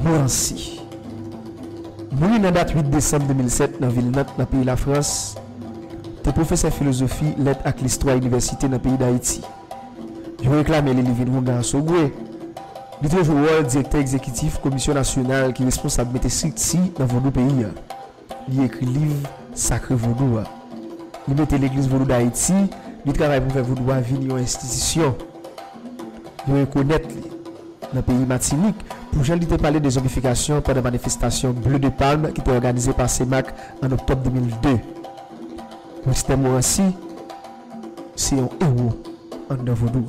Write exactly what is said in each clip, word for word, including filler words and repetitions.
Polancy. Mouri nan dat uit desanm de mil sèt nan vil Nant, nan peyi Lafrans, te pwofesè filozofi, lèt ak listwa inivèsite nan peyi Dayiti. Yo reklame li, li vin oungan Sogwe. Li te jwe wòl direktè egzekitif Komisyon Nasyonal ki responsab mete estrikti nan vodou peyi a. Li ekri liv sakre vodou a. Li mete Legliz Vodou Dayiti, li travay pou fè vodou a vin yon enstitisyon. Yo rekonèt li nan peyi Matinik pou jan li te pale de zonbifikasyon pandan manifestasyon Bleu de Palme ki te òganize pa CEMAC an oktòb de mil de. Western Morancy se yon ewo anndan vodou.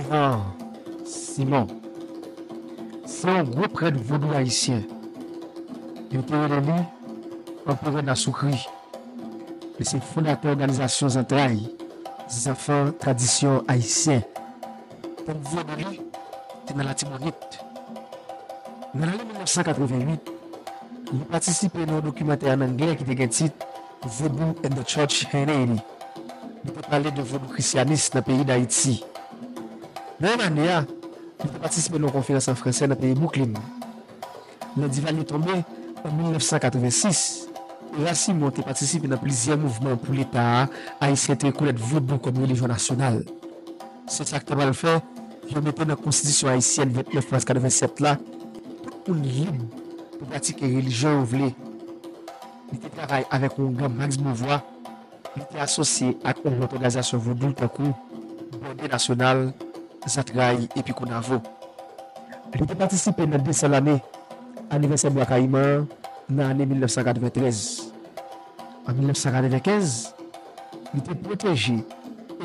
Erard Simon se yon gwo prèt vodou ayisyen. Yo te rele li Anperè Nasoukri. Li se fondatè òganizasyon Zantray, Zanfan Tradisyon Ayisyen. Tann vodou li te nan Latibonit. Nan lane mil nèf san katreven uit, li patisipe nan yon dokimantè ann anglè ki te gen tit Vodou and the Church in Haiti. Li te pale de vodou krisyanis nan peyi Dayiti. Nan menm ane a, li te patisipe nan yon konferans an fransè nan peyi Brooklyn. Lè Divalye tonbe, an mil nèf san katreven sis, Erard Simon te patisipe nan plizyè mouvman pou Leta a, Ayisyen te rekonèt vodou kòm relijyon nasyonal. Se sa k ta pral fè yo mete nan konstitisyon ayisyèn vennèf mas katreven sèt la, tout moun lib pou pratike relijyon yo vle. Li te travay avèk oungan Max Beauvoir, li te asosye ak yon lòt òganizasyon vodou tankou Bòdè Nasyonal, Zantray epi Konavo. Li te patisipe nan desan lane anivèsè Bwa Kayiman an nan ane mil nèf san katreven trèz. An mil nèf san katreven kenz, li te pwoteje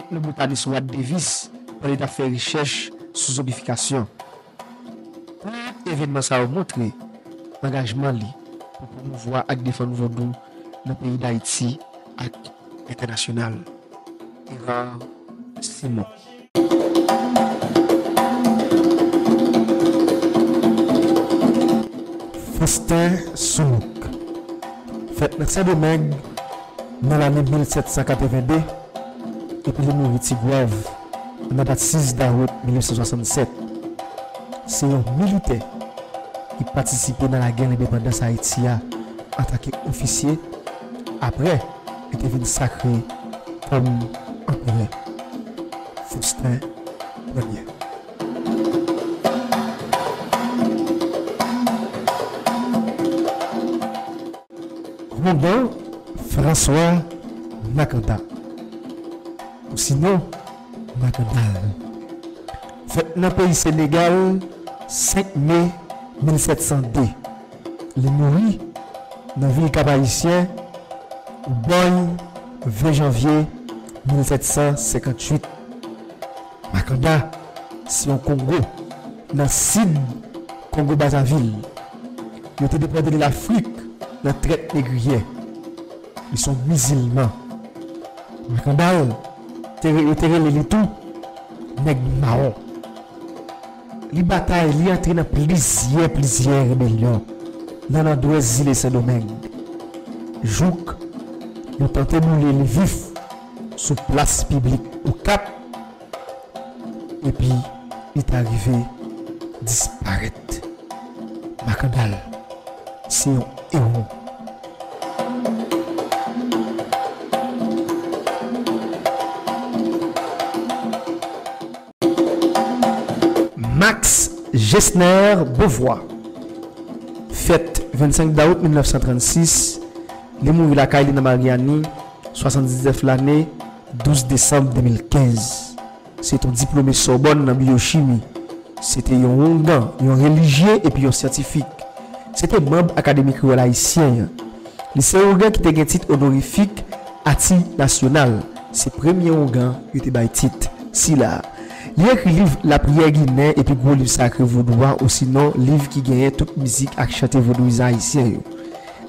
etnobotanis Wade Davis pandan li t ap fè rechèch sou zonbifikasyon. Tout evènman sa yo montre angajman li pou pwomouvwa ak defann vodou nan peyi Dayiti ak entènasyonal. Erard Simon. Faustin Soumouk. Fèt nan Sendomeng nan lane mil sèt san katreven de, epi li mouri Tigwav nan dat sis dawout mil nèf san swasannsèt. Se yon militè ki patisipe nan lagè lendepandans Ayiti a antanke ofisye. Apre, li te vin sakre kòm anperè. Faustin Premye. Oungan François Makanda, osinon Makandal. Fèt nan peyi Senegal, senk me mil sèt san de. Li mouri nan vil Kap Ayisyen, Bòy, ven janvye mil sèt san senkantuit. Makanda se yon Kongo nan sid Kongo Brazzaville. Yo te depòte li Lafrik nan trèt negriyè. Li se yon mizilman. Makandal, te re-, yo te rele li tou nèg mawon. Li batay, li antre nan plizyè, plizyè rebelyon nan nòdwès zile Sendomeng. Jouk yo tante boule li vif sou plas piblik Okap, epi li ta rive disparèt. Makandal se yon ewo. Max Gesner Beauvoir. Fèt vennsenk dawout mil nèf san trannsis, li mouri lakay li nan Maryani, swasanndiznèf lane, douz desanm de mil kenz. Se t on diplome Sòbòn nan byochimi. Se te yon oungan, yon relijye epi yon syantifik. Se te manb Akademi Kreyòl Ayisyen an. Li se oungan ki te gen tit onorifik Ati Nasyonal. Se premye oungan yo te bay tit sila a. Li ekri liv Lapriyè Ginen epi gwo liv sakre vodou a, osinon liv ki genyen tout mizik ak chante vodouyizan ayisyen yo.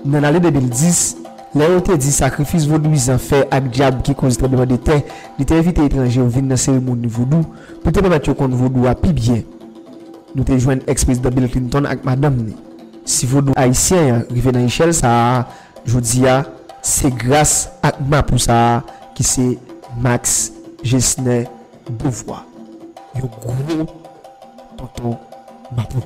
Nan lane de mil dis, lè yo te di sakrifis vodouyizan fè ak dyab ki koz tranblemanntè, li te envite etranje yo vin nan seremoni vodou pou te pèmèt yo konn vodou a pi byen. Nou te jwenn èks-prezidan Bill Clinton ak madanm ni. Si vodou ayisyen an rive nan echèl sa a jodi a, Se gras ak mapou sa a ki se Max Gesner Beauvoir, yon gwo tonton mapou.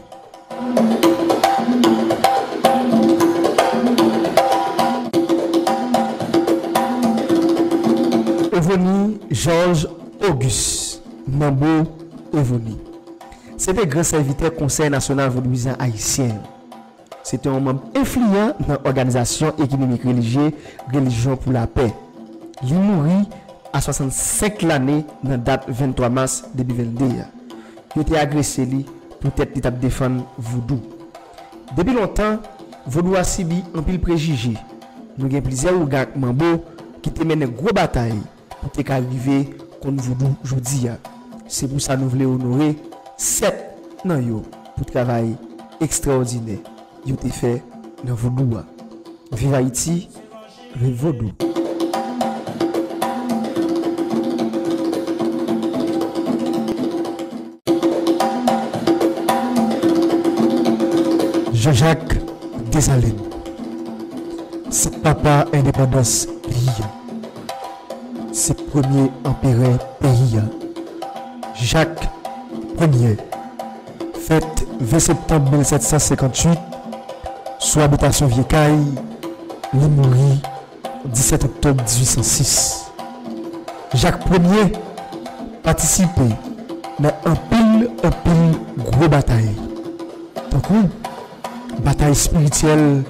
Ovoni Georges Auguste, Manbo Evoni, se te gran sèvitè Konsèy Nasyonal Vodouyizan Ayisyen an. Se te yon manm enfliyan nan òganizasyon ekonomik relijye Religion pour la Paix. Li mouri a swasannsenk lane nan dat venntwa mas de mil vennde a. Yo te agrese li poutèt li t ap defann vodou. Depi lontan, vodou a sibi anpil prejije. Nou gen plizyè ougan ak manbo ki te mennen gwo batay pou te ka rive konn vodou jodi a. Se pou sa nou vle onore sèt nan yo pou travay ekstraòdinè yo te fè nan vodou a. Viv Ayiti, viv vodou. Jean-Jacques Dessalines, se papa endepandans peyi a. Se premye anperè peyi a. Jak Premye, fèt ven septanm mil sèt san senkantuit, sou abitasyon Vye Kay, li mouri disèt oktòb dizuit san sis. Jak Premye patisipe nan anpil, anpil gwo batay, tankou batay espirityèl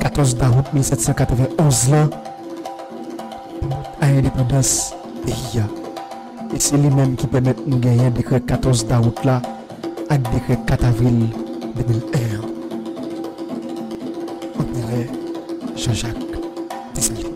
katòz dawout mil sèt san katrevenonz lan pou bout a endepandans peyi a. E se li menm ki pèmèt nou genyen dekrè katòz dawout la ak dekrè kat avril de mil en an. Anperè Jean-Jacques Dessalines.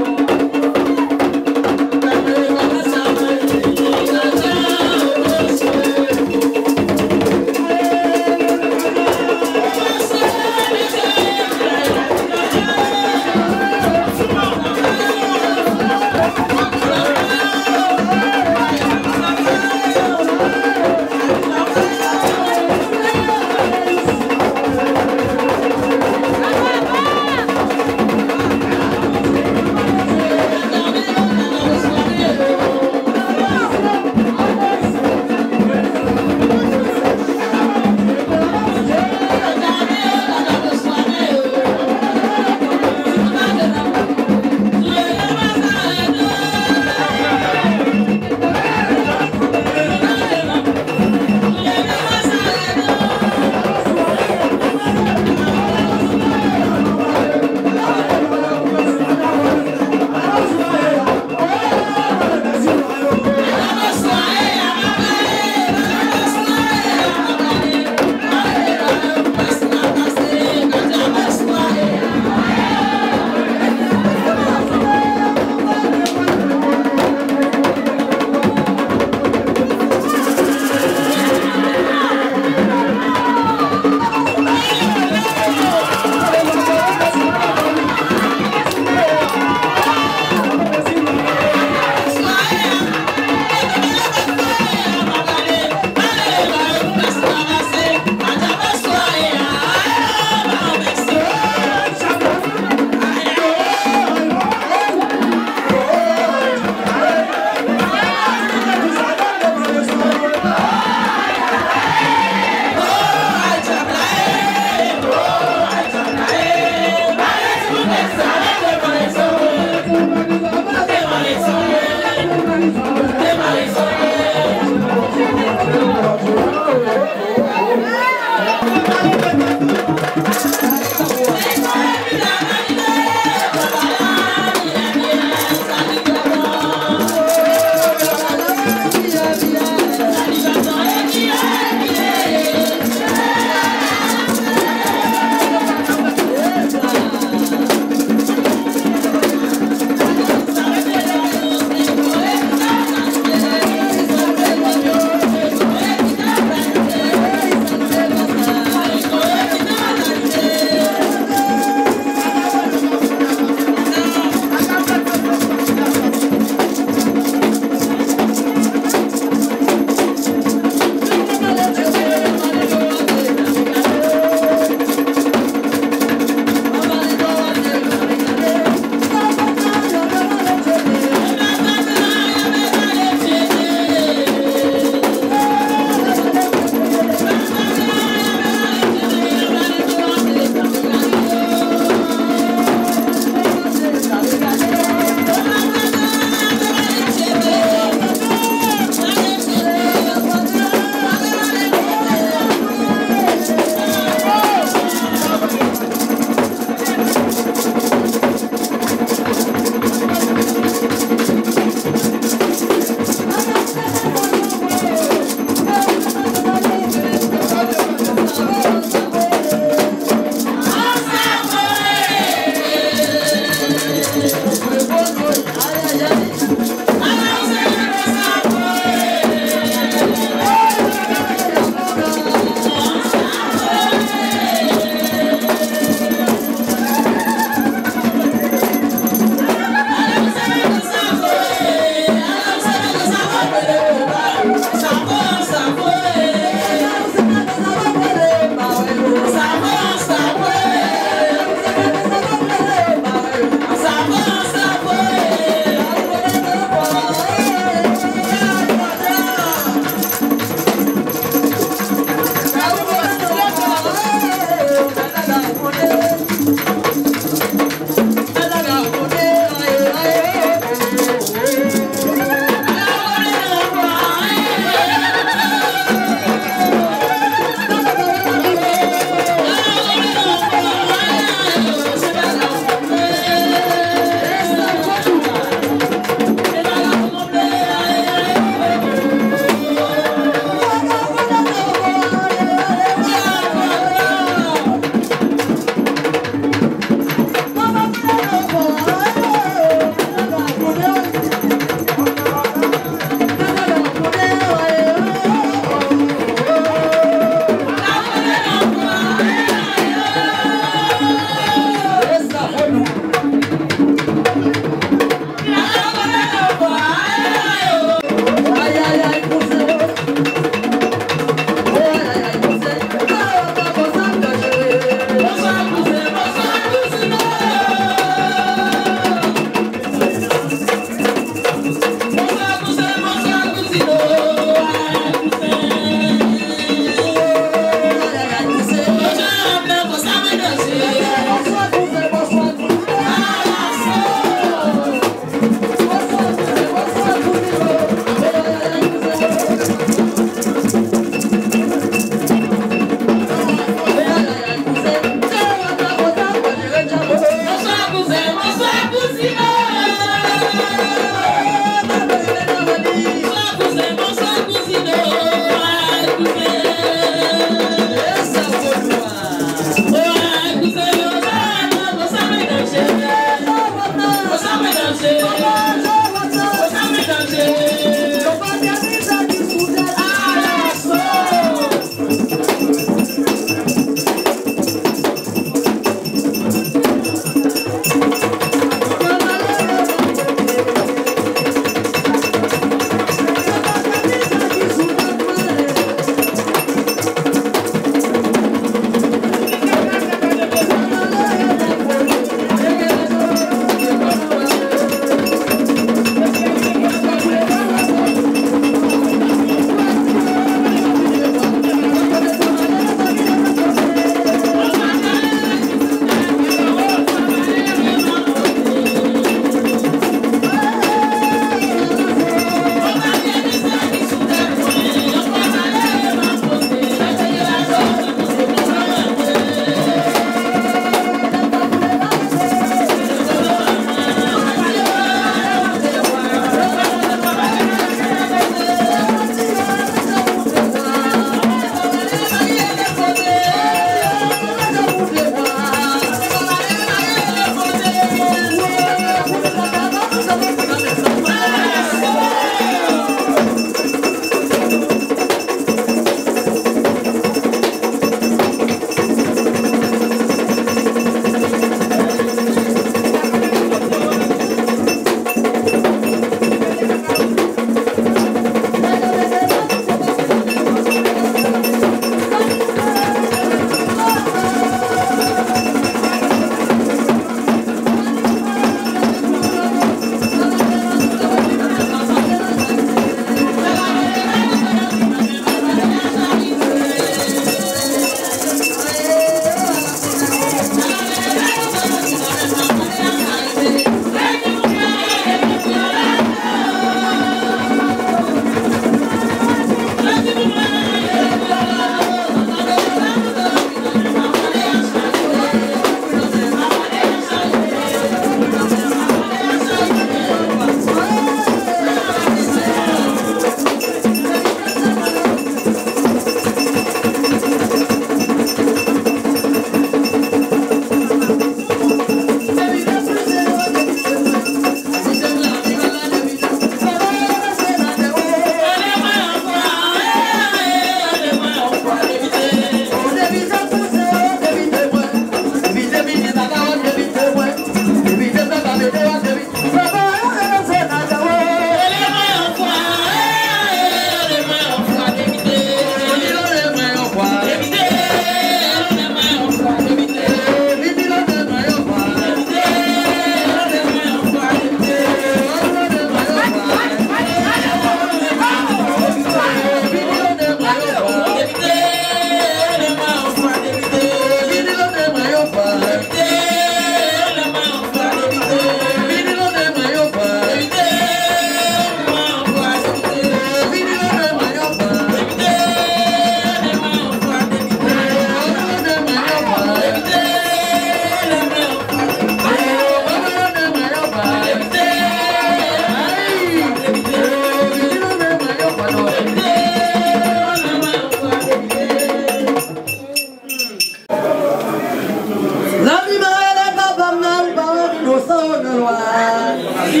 Zanmi m a rele papa m nan, ou pa anvi do san yo nan lwa.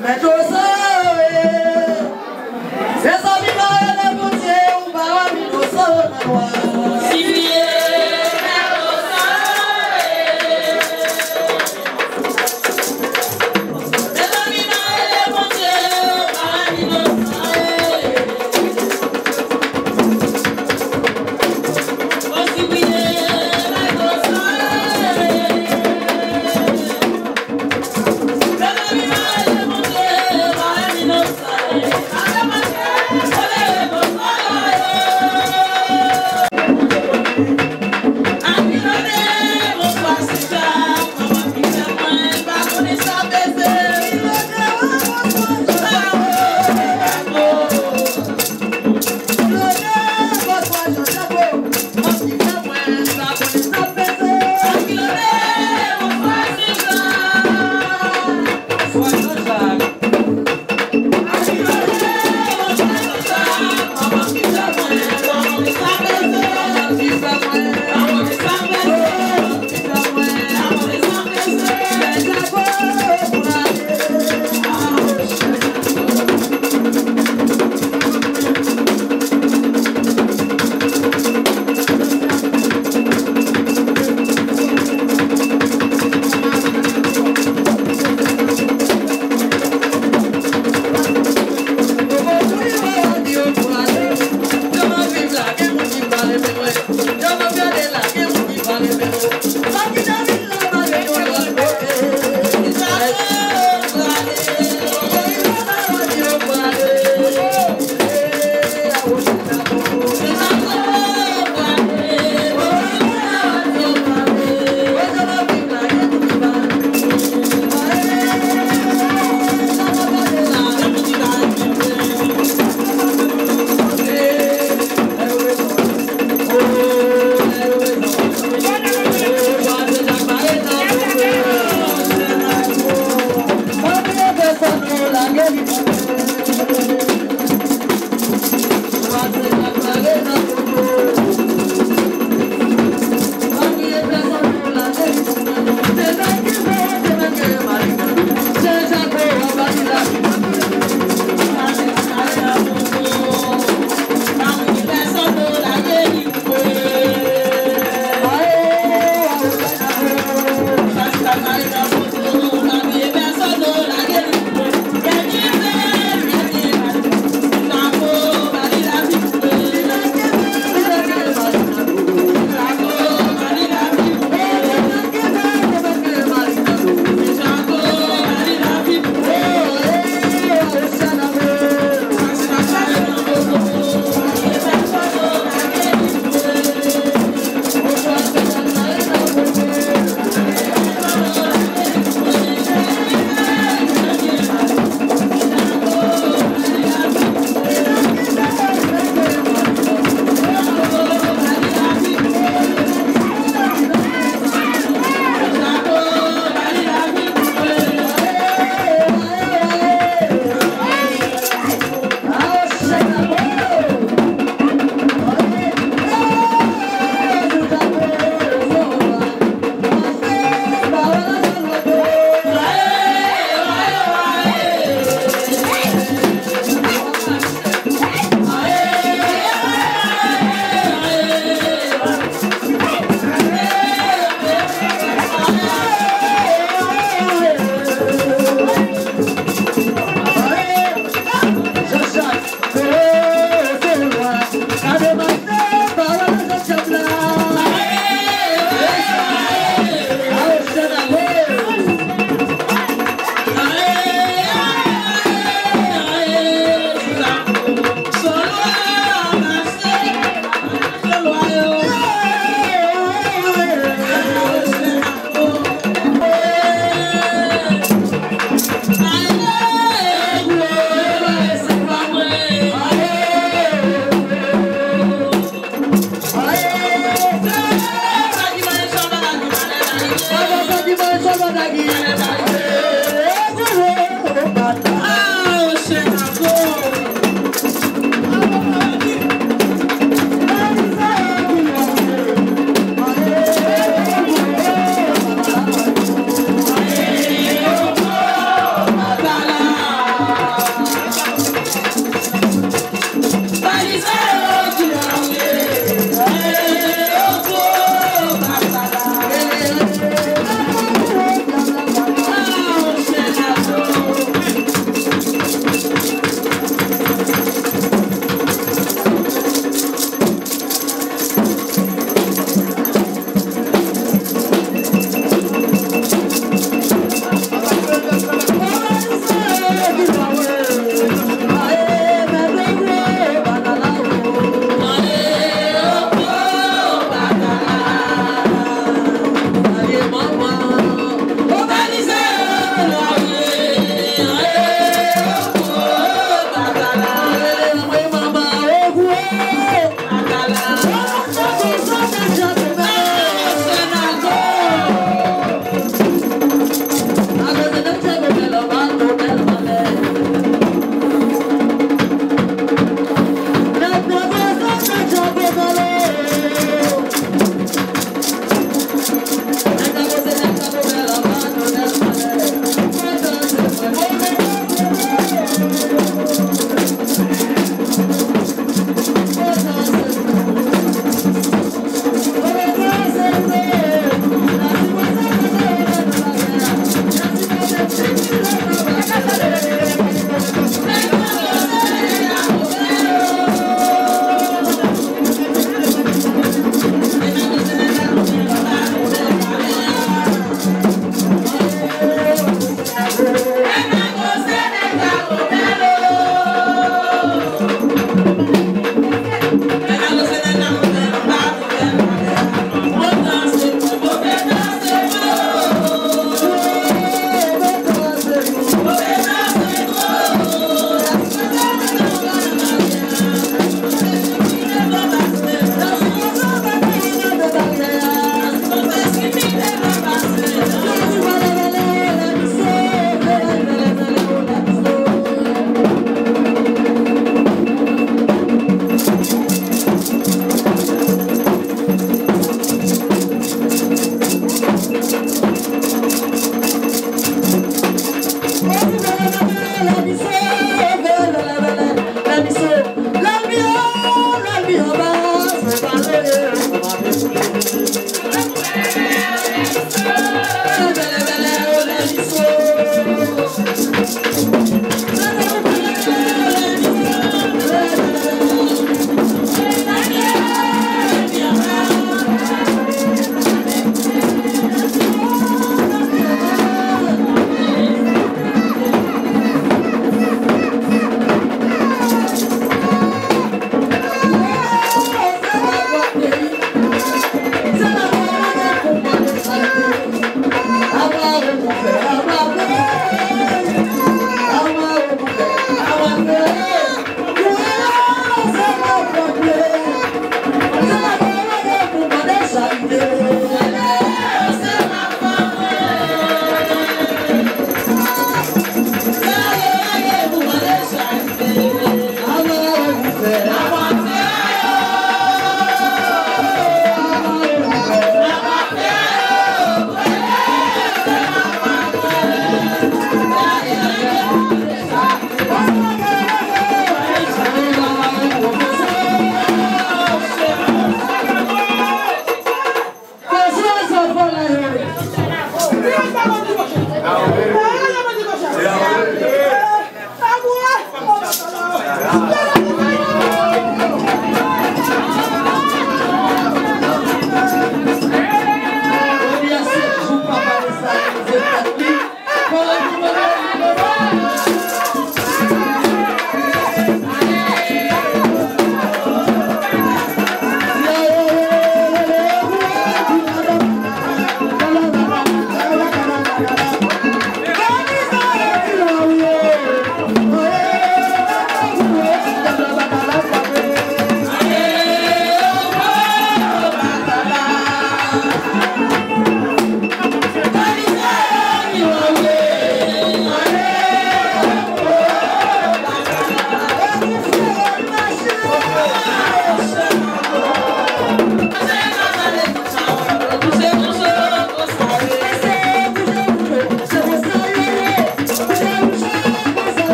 Mèt Osaye, mezanmi, pa rele Bondye, ou pa anvi do san yo nan lwa. Sipriye, mèt Osaye. Mezanmi,